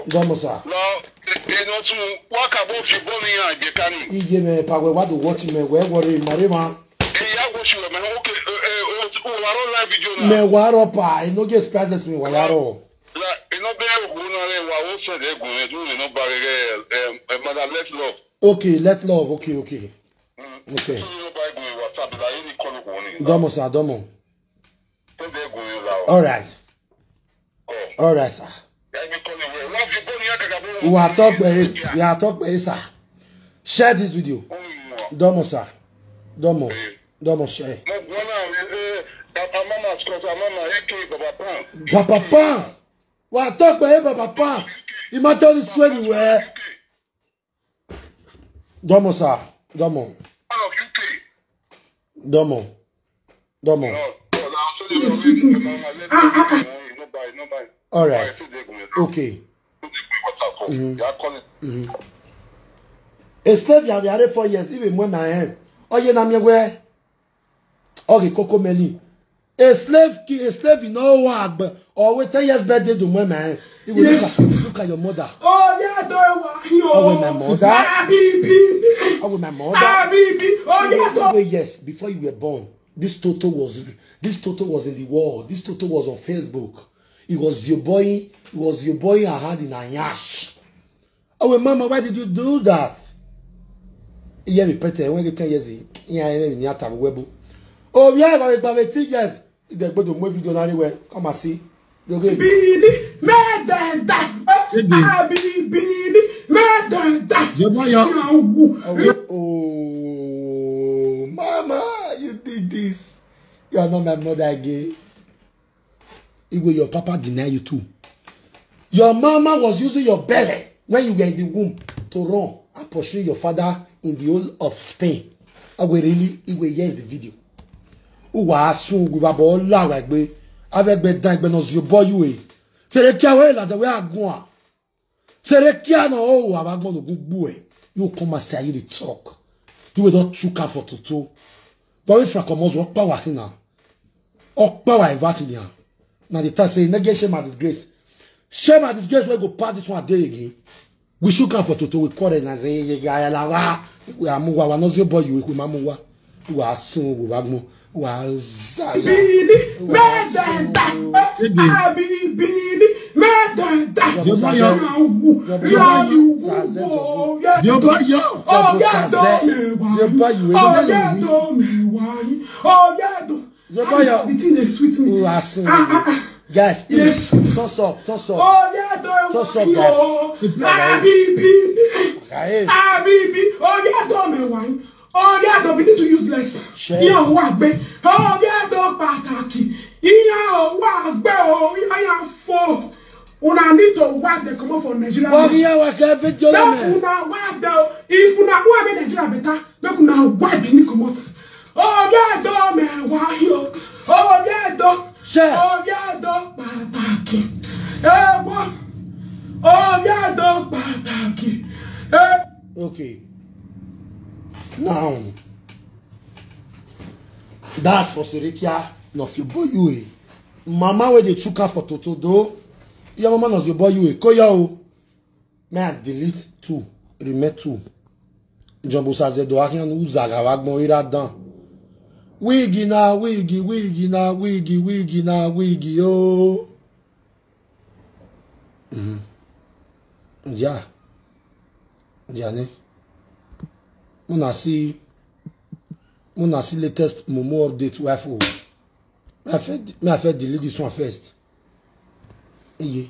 Dọmọ sa. Lọ, inu tun waka bo fi bo mi yan je kani. Iye me pa we wa do watch me we worry mare ma. Eya wo shi me, okay, eh, eh, o wa ro live video na. Me wa ro pa, e no get surprises me wa ya ro. La, e no be hu na re wa o se de gun e du e no ba re, eh, eh, madam, let love. Okay, let love. Okay, okay. Okay. Dọmọ sa, dọmọ. All right. All right, sir. We are talk, eh, we are talk, eh, sir. Share this video. Dọmọ sa. Dọmọ. Dọmọ share. Papa Pants. We are talk, eh, Papa Pants. Imagine this when you were. Dọmọ sa, dọmọ. Dọmọ. Dọmọ. All right. Okay. Mm-hmm. Mm-hmm. A slave ya we are four years, even when I am. Oh, yeah, na me where. Okay, cocoa melly. A slave ki-, a slave, you know what? Or wait ten years birthday do my man. He will look at, look at your mother. Oh, yeah, do wa yo. Oh, with my mother. Habibi. Oh, with my mother. Habibi. Oh, yeah, do. Wait, yes, before you were born, this Toto was, this Toto was in the world. This Toto was on Facebook. It was your boy. It was your boy I had in Ayash. Oh, mama, why did you do that? Iye mi pete, when you ten years, yeah, yeah, yeah, yeah, webu. Oh, yeah, but, but eighteen years, they go to movie video anywhere. Come and see. You go. Bini, me da da. Bini. Abi bini, me da da. Jọba ya. Oh, oh, mama, you did this. You are not my mother again. Igwe, your papa deny you too. Your mama was using your belly when you were in the womb to run and pursue your father in the whole of Spain. Agwe, really, Igwe, here is the video. Uwa asun Igwe baba ola wa gbe. Ave gbe dan gbe no zio boy you e. Sere kia we la de we agun a. Serekia no, oh, abagbon no gugbu e. You come and say you dey talk. You will not chook am for toto. But if Frank Omozu, okpa wa hina. Okpa wa eva hina. Now the talk say, "No get shame and disgrace." Shame and disgrace wey go pass this one day again. We shook am for toto, we quarrel and say, "Ye, ye, ya, ya, la, wa." We are muwa, wa no zio boy you, we mamuwa. Wa sun, we wa mo, wa za. Bini, me da da. Abi bini, me da da. Yo, yo. Yo, yo. Yo, yo. Oh, yeah, do. Oh, yeah, do. Me wa. Oh, yeah, do. Zebaya. The thing dey sweet me. Oh, I see. Ah, ah, ah. Guys, please, yes, toss up, toss up. Oh, yeah, do. Toss up, guys. Habibi. Hey. Habibi. Oh, yeah, do me wine. Oh, yeah, do. We need to use less. Share. Yeah, wa gbe. Oh, yeah, do pataki. Yeah, wa gbe. Oh, yeah, yeah, fo. Una need to wipe the comot for Nigeria. Wa ya wa ke video. Make una wipe the, if una want make Nigeria better, make una wipe Benin comot. Oh, yeah, do me wa yo. Oh, yeah, do. Share. Oh, yeah, do pataki. Eh, wa. Ọ̀rẹ́ àdó pàtàkì. Okay. Now, that's for Serikia, not your boy you. Mama where they chuka for Toto do. Your mama knows your boy you. Koya o. May I delete two? Remake two. Jumbo says the Doakian who's Zagawagmo ira dan. Wigi na wigi, wigi na wigi, wigi na wigi o. Mm. Yeah. Yeah, ne. When I see, when I see latest Momo update, wife, oh. May I first, may I first delete this one first. Eye.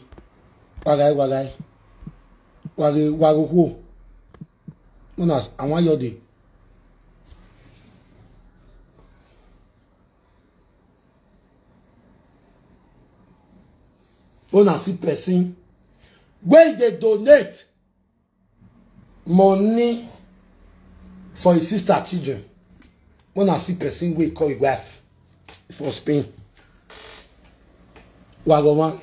Wagai, wagai. Wage, wago, ho. When I, I want your day. When I see person where they donate money for his sister children. When I see person wey call his wife for Spain. Wagoma.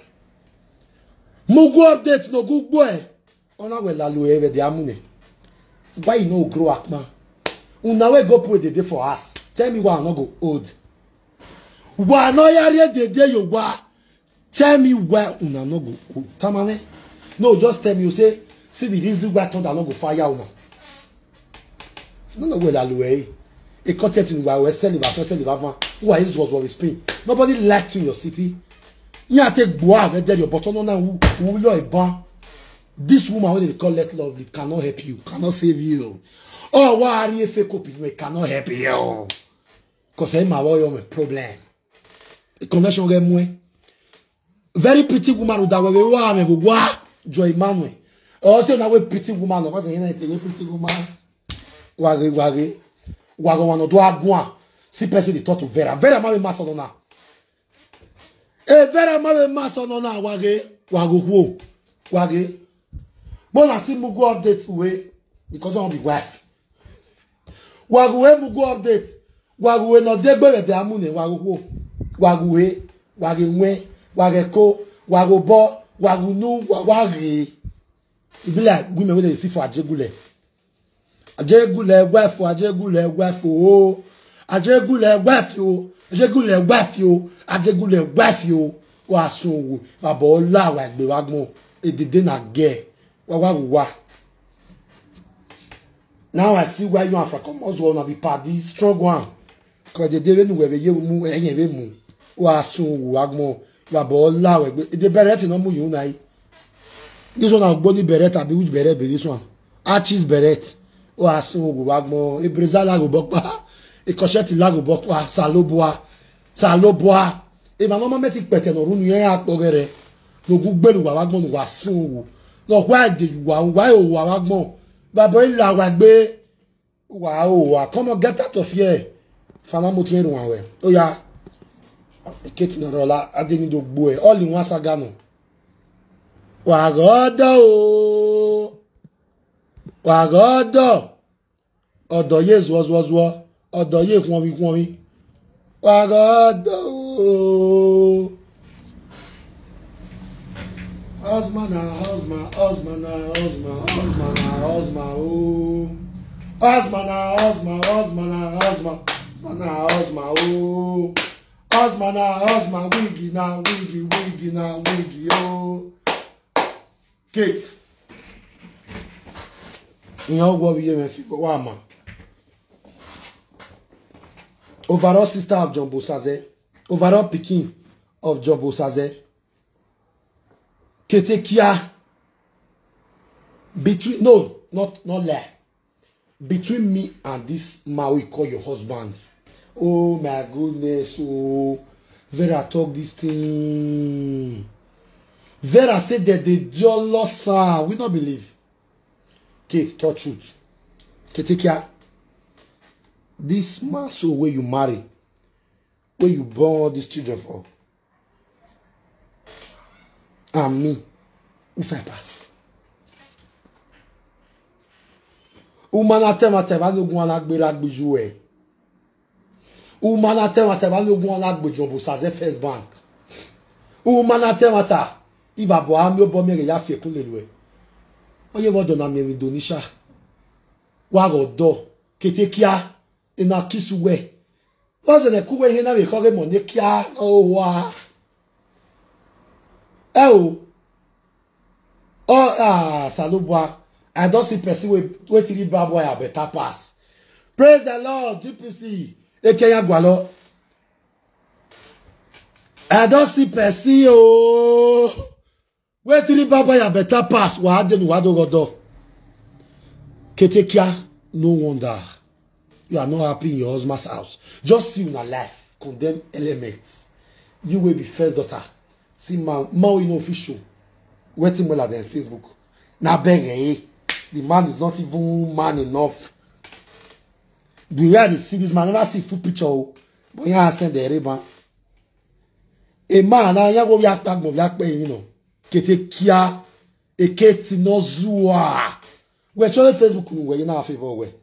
Mugu update no good boy. Ona we lalu eve de amune. Why you no grow up, man? Una we go pray the day for us. Tell me why I no go old. Why no yare the day you wa? Tell me why una no go old. Tamame. No, just tell me. You say, see the reason why thunder no go fire una. No, no, well, aloe. A content in why we sell it, sell it, man. Who are his was what we spin? Nobody liked you in your city. Yeah, take boy, where there your button on who who lo a ban. This woman, when they call Let Lovely, cannot help you, cannot save you. Oh, why are you fake up? It cannot help you. Because I'm a problem. The connection get more. Very pretty woman with that way. Wa me wa Joy Emmanuel. Also, now a pretty woman. What's the name? A pretty woman. Wage, wage. Wage one or do agua. See person they talk to Vera. Vera, my master, no. E Vera, my master, no. Wage, wage, wo. Wage. Mona see Mugu update away. Because I'll be wife. Wage, Mugu update. Wage, no, they go with the amune. Wage, wo. Wage, wage, nwe. Wage, ko. Wage, bo. Wage, nu. Wage. It be like women when they see for Ajegule. Ajegule wife o, Ajegule wife o. Ajegule wife o. Ajegule wife o. Ajegule wife o. Wa sun wo. Baba ola wa gbe wa gbon. Edede na ge. Wa wa wa. Now I see why you and Frank Omozuo na be party strong one. Cause the day when we ye mu, eh, ye mu. Wa sun wo wa gbon. Baba ola wa gbe. The beret no mu you na. This one na Ogboni beret, abi which beret be this one? Archie's beret. O asun ogo wa gbon. Ebreza la go bokpa. Ekosheti la go bokpa. Salobua. Salobua. E ma mama meti pete no runu yen apogere. No gu gbelu wa wa gbon wa sun ogo. No kwa de wa wa o wa wa gbon. Baba ila wa gbe. Wa o wa. Come on, get out of here. Fana mo ti en run awe. Oya. Eketi no rola. Adeni do gbo e. All in one saga no. Wagodo o. Wagodo. Odo ye zuo zuo zuo. Odo ye kwonwi kwonwi. Wagodo o. Husband na husband, husband na husband, husband na husband o. Husband na husband, husband na husband, husband na husband o. Husband na husband, wig na wig, wig na wig o. Kate. Ìyẹn ó gbọ́ bí yé mi fi wá mà. Overall sister of Jumbo Saze. Overall pikin of Jumbo Saze. Ketekia. Between, no, not, not lie. Between me and this man we call your husband. Oh my goodness. Oh, Vera talk this thing. Vera said that they jealous her. We not believe. Kate, talk truth. Ketekia, this man so where you marry, where you born all these children for, and me, who find pass? Umana tema tema no gwana gbera gbiju e. Umana tema tema no gwana gbejo bo saze first bank. Umana tema ta. Iva bo ami obo mi ya fi kun le lu e. Oye wo do na mi Indonesia. Wa go do. Ketekia. Ina kisu we. Wa ze ne ku we he na we ko ge mo ne kia. Oh, wa. Eh, oh. Oh, ah, Salubwa. I don't see person wey, wey three bad boy are better pass. Praise the Lord, G P C. Ekenya Gwalo. I don't see person, oh. Wey three bad boy are better pass. Wa de nu wa do godo. Ketekia, no wonder. You are not happy in your husband's house. Just see una life. Condemn elements. You will be first daughter. See man, man we no official. Wetin more than Facebook. Na beg eh. The man is not even man enough. The way I dey see this man, never see full picture. Oh. But yeah, I send the ribbon. A man, na ya go ya tag mo ya pe you know. Ketekia, eketi no zua. We show Facebook nu we na favor we.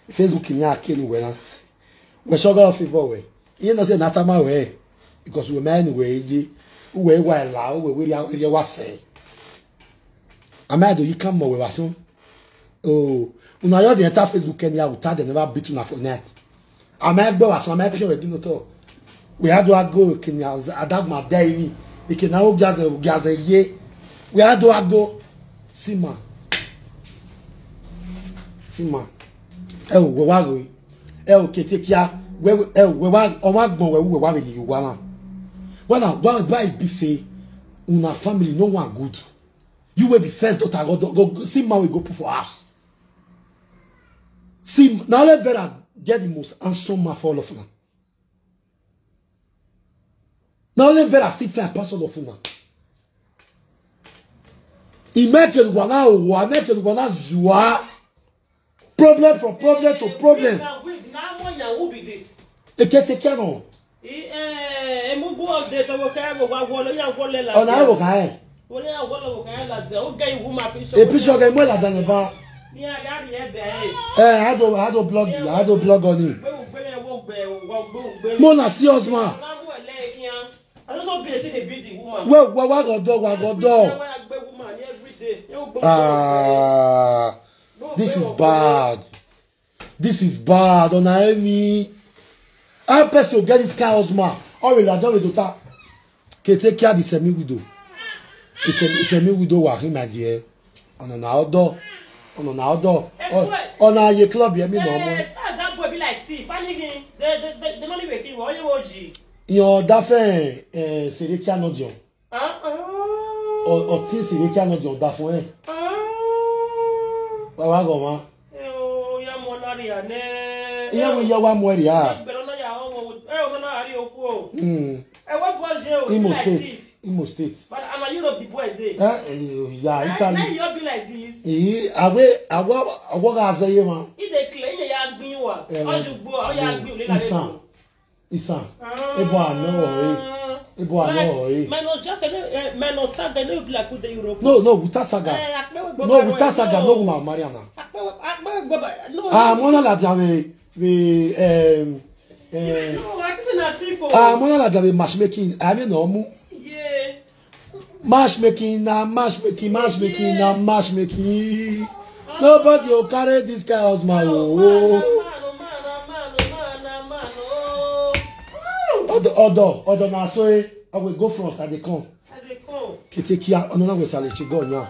Facebook ni akeni we na. We show go favor we. You know say na tama we. Because we man we ye. We wa la, we we ya wa say. Amado you come we wa so. Oh, una yo dey enter Facebook anyhow without dem never beat una for net. Am I go as am I pay we do not talk. We had to go kini as adag ma dai ni. Ike na o gaze gaze ye. We had to go. See man. See man. Eh, we wa go. Eh, okay, take care. We eh, we wa o wa gbon we we wa we ni wa na. Well, why why be say una family no one good. You will be first daughter. Go, go, go see man we go put for house. See, now let Vera get the most handsome man for all of them. Now let Vera still fair pass all of them. He make it one hour, I make it one hour zua. Problem from problem to problem. Now, wait, now, now, who be this? Ekete kẹrùn. Ẹ mú gbọ́ ọ̀dẹ tọwọ́ kẹ́ wò wá wọlé yà wọlé la. Ọ̀nà àwò ká ẹ̀. Wọlé yà wọlé wò ká ẹ̀ la jẹ. Ó gẹ́ ìwú máa fi ṣe. Èpí ṣọ̀gẹ̀ mú ẹ̀ làjà yẹn bá. Ní àyà rí ẹ bẹ̀ ẹ̀. Ẹ àdó àdó blọọgì àdó blọọgọ ni. Gbẹ̀wò gbẹ̀rẹ̀ wò gbẹ̀ wò gbẹ̀wò gbẹ̀rẹ̀. Mo nà sí ọ̀sùnmá. Lábọ̀ ẹ̀ lẹ́yìn kíá. I also be a see the big woman. Wẹ́ wá wá gọ̀dọ̀ wá gọ̀dọ̀. Ẹ wá gbé woman ní every day. Ẹ ó gbọ́. Ah, this is bad. This is bad. Ọ̀nà ẹ̀mí. How person get this kind of husband? All the lajọ with daughter. Kete care the semi widow. The semi, semi widow wa him my dear. Ọ̀nà na ọ̀dọ̀. Ọ̀nà na ọ̀dọ̀. Ọ̀nà ayé club yẹn mi nà ọmọ. Eh, sir, that boy be like thief. Funny him. They, they, they, they don't even kill. Oye woji. Yan dafẹ eh, Serekia Nodion. Ọtí Serekia Nodion da fún ẹ. Bàbá gọ̀ wọ́n. Ìyá mi ìyá wa mú ẹ̀rì á. Imo State. Imo State. Ìyá Italy. Èyí àwẹ̀ àwọ̀ àwọ̀ gà zẹ́yẹ wọn. Ìsàn. Isan. Ebo ano oe. Ebo ano oe. Mano jake no, eh, mano saga no be like the Europe. No, no, without saga. No, without saga, no woman marry am. Ah, mona la dia we we um eh. Ah, mona la dia we matchmaking. I mean no mu. Yeah. Matchmaking na matchmaking, matchmaking na matchmaking. Nobody will carry this kind of husband. Oh. Odo, odo, odo na so eh. I will go front and they come. Ketekia, ono na we sale chigonya.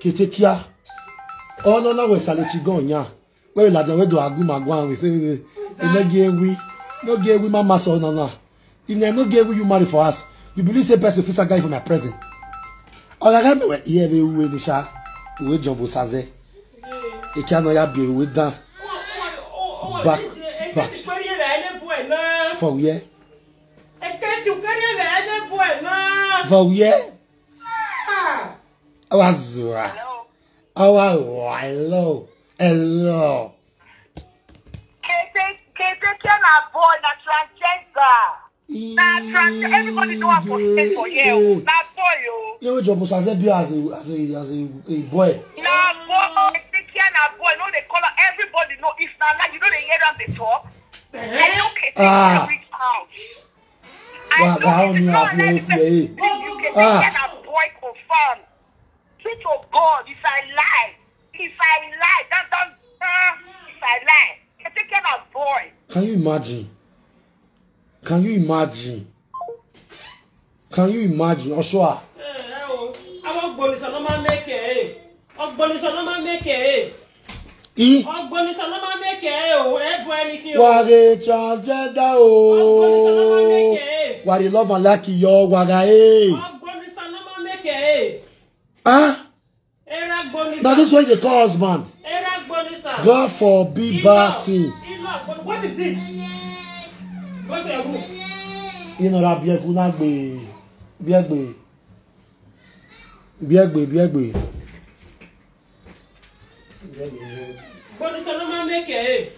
Ketekia, ono na we sale chigonya. Where la we do aguma gwan we say we no get we, no get we mama so na na. If they no get we you marry for us, you believe say person fit a guy for my present. Oga ga me we here we we ni sha. We jumbo saze. E kya no ya be we down. Back, back. For where? For where? Awazua. Awa, hello. Hello. Kete, kete kena boy na transgender. Na trans, everybody know am for state for here o. Na boy o. You know, Job Sazebi as a as a as a, a boy. Na boy. Kete na boy. No, they call am. Everybody know. If na lie, you know they hear am dey talk. They no kete reach house. Wa ga o ni a fi e ku e. That boy confirm. True to God, if I lie, if I lie, that don't, uh, if I lie, I take care of boy. Can you imagine? Can you imagine? Can you imagine? Oshua. Ẹ ẹ o, àwọn gbòòrìṣà ló máa ń mẹ́kẹ̀ ẹ́. Ọgbọ́nisà ló máa ń mẹ́kẹ̀ ẹ́. I Ọgbọ́nisà ló máa ń mẹ́kẹ̀ ẹ́ o, ẹ bọ ẹni kí o. Wàrẹ̀ transgender o. Ọgbọ́nisà ló máa ń mẹ́kẹ̀ ẹ́. Wàrẹ̀ love and like yọ wàrà ẹ̀. Ọgbọ́nisà ló máa ń mẹ́kẹ̀ ẹ́. Ah, Era gbonisa. Now this one they call husband. Era gbonisa. God forbid bad thing. What is it? Go to your room. You know that biegu na gbe, biegbe, biegbe, biegbe. Gbonisa no man make it.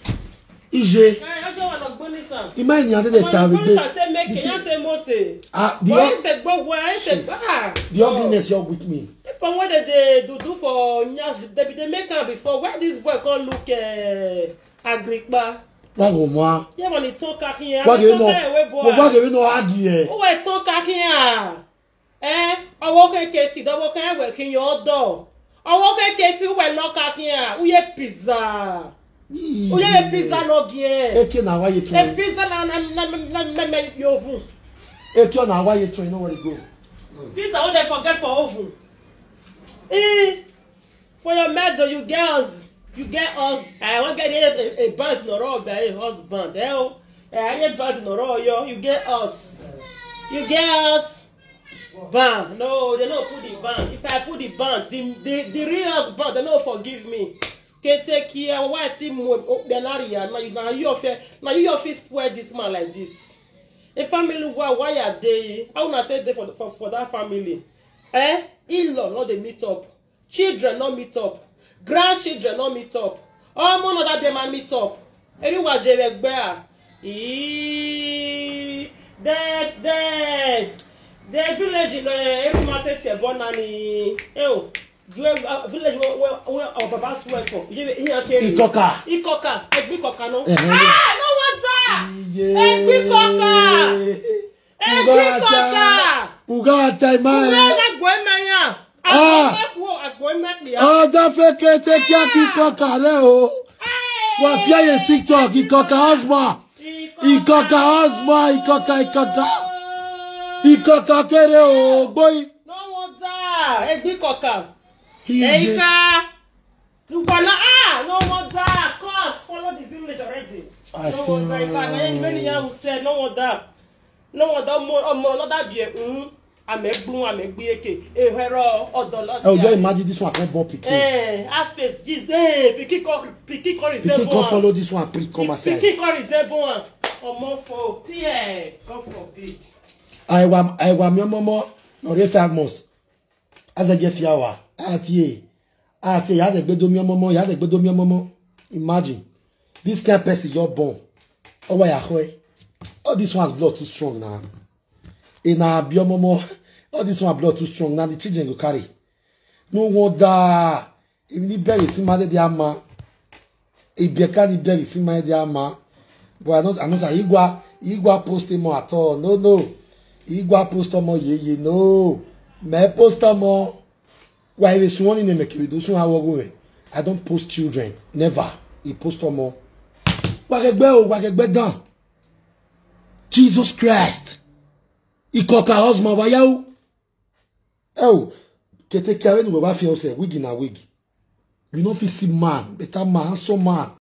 Ije. Ima ni ade de tawe gbe. Ah, the ugliness you're with me. People wey dey dey do do for nyash, they be dey make am before. Where this boy come look, eh, Agrikpa? Wa go mwa. Yeah, when he talk here. Wa go no. Wa go no agi eh. Who we talk here? Eh, owo ke keti, do wo ke we kin yo do. Owo ke keti we no ka here. Uye pizza. Uye pizza no gie. Eke na wa ye tun. E pizza na na na na na na yo vu. Eke na wa ye tun, no worry go. Pizza wey dem forget for oven. Eh, for your medal, you girls, you get us. I wan get a, a, a band no rob a husband. Eh, oh. Eh, a band no rob yo. You get us. You get us. Ban. No, they no put the ban. If I put the ban, the the the real husband, they no forgive me. Can take care. Why team mo? Oh, they not here. Now you now you offer. Now you office spoil this man like this. A family why why are they? How una take dey for for for that family? Eh? In-law no dey meet up. Children no meet up. Grandchildren no meet up. Omo no that dem meet up. Everyone jere gbe a. Ee, the the the village in every market here born nani. Eh, oh, village where where where our baba swear for. Ikoka. Ikoka. Egbi koka no. Ah, no water. Egbi koka. Egbi koka. Ugata ima eh. Ugata gwe menya. Ah. Agbo ima dia. Oda feke te kia ki koka re o. Wa fia ye TikTok, ikoka husband. Ikoka husband, ikoka, ikoka. Ikoka kere o, boy. No water. Egbi koka. Eika. Lugana, ah, no water. Cause follow the village already. I see. No water. If I many years we said no water. No water. More, more, not that beer. Mm. Amegbun, amegbieke, ehero, odolos. Oh, you imagine this one come born pikin. Eh, I face this. Eh, pikin come, pikin come resemble. Pikin come follow this one, pikin come as pikin come resemble one. Omo for tear, God forbid. I wa, I wa mi omo mo, no re five months. As I get fiawa, ati e, ati e, ya de gbedo mi omo mo, ya de gbedo mi omo mo. Imagine, this kind person you're born. Oh, why I All this one's blood too strong now. In a biomomo, all this one blood too strong. Now the children go carry. No wonder. If ni beg is mad the ama. If you can beg is mad the ama. But I know I know say Igwa Igwa post him at all. No, no. Igwa post him ye ye no. Me post him. Why we suwon ni me kiri do sun awo go. I don't post children. Never. He post him. Wagegbe o, wagegbe down. Jesus Christ. Ikoka husband wayawu. Oh, kete kia when we ba fi ose wig na wig. You no fit see man, better man, handsome man.